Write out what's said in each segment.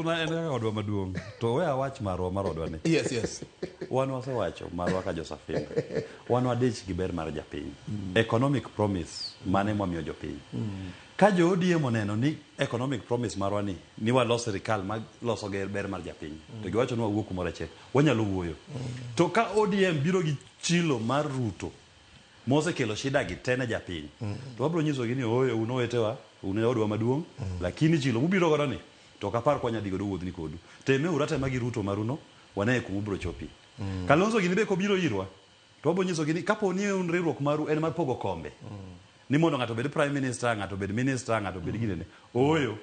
Sifuna en kaka odwa maduong' to we awach marwa mar odwa ni. Yes. Wan wasewacho marwa ka Josafina. Wan wadich gi ber mar japiny. Economic promise mane mwamiyo jopiny. Ka jo ODM oneno ni economic promise marwa ni walos sirikal ma loso ber mar japiny. To giwacho ni wawuo kumoro achiel. Wanyalo wuoyo. To ka ODM biro gi chilo mar Ruto mosekelo shida gi te ne japiny. To wabiro nyisogi ni ooyo un owetewa, un e odwa maduong', lakini chilo mubiro godo ni to ok apar kwanya dhi godo wuodhni kodu. Temeuru atema gi Ruto maruno, wane kuma ubiro chopie. Kalonzo gini be kobiro irwa, to wabiro nyisogi ni kapo ni un riwruok maru en mar pogo kombe, ni mondo ng'ato obed prime minister, ng'ato obed minister, ng'ato obed ginene. Ooyo,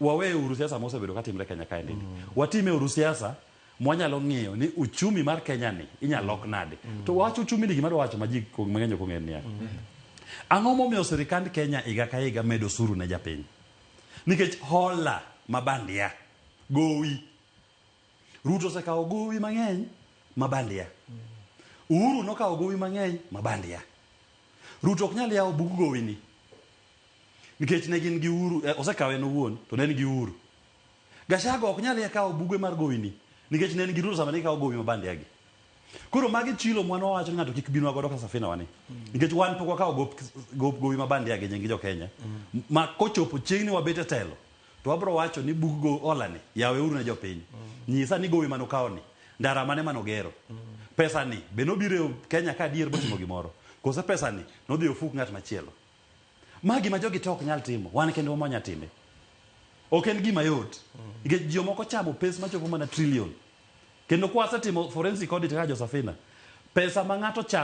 wawe uru siasa mosebedo katimre Kenya kaendi ni. Watime uru siasa mwanyalo ng'iyo ni uchumi mar Kenya ni inyalo lok nade. To wach uchumi ni gima adwa wacho ma ji mang'eny ok ong'eyo niya. Ang'o momiyo sirikand Kenya higa ka higa medo osuru ne japiny? Nikech hola ma bandia, gowi. Ruto osekawo gowi mang'eny ma bandia. Uhuru nokawo gowi mang'eny ma bandia. Ruto ok nyal yawo bug gowi ni. Nikech ne gin gi Uhuru, osekawe en owuon, to ne en gi Uhuru. Gachagua ok nyal kawo buge mar gowi ni nikech ne en gi Ruto sama ne gikawo gowi ma bandia gi. Koro magi chilo mwan wawacho ni ng'ato kik binwa godo ka safina wani. Nikech wan pok wakawo gop gowi ma bandia gi nying jo Kenya. Ma kochopo chieng' ni wabet e telo, to wabro wacho ni bug go hola ni yawe uru ne jopiny. Nyisa ni gowi mane ukawo ni, ndara mane manogero. Pesa ni be nobiro e Kenya ka adier botimo gimoro. Kose pesa ni nodhi ofuk ng'at machielo. Ma gima jogi te ok nyal timo, wan kendwa mwanya time. Ok en gima yot. Nikech jomoko chamo pes machopo mana trillion. Kendo kwasetimo forensic audit kaka jo Safina, pesa ma ng'ato chamo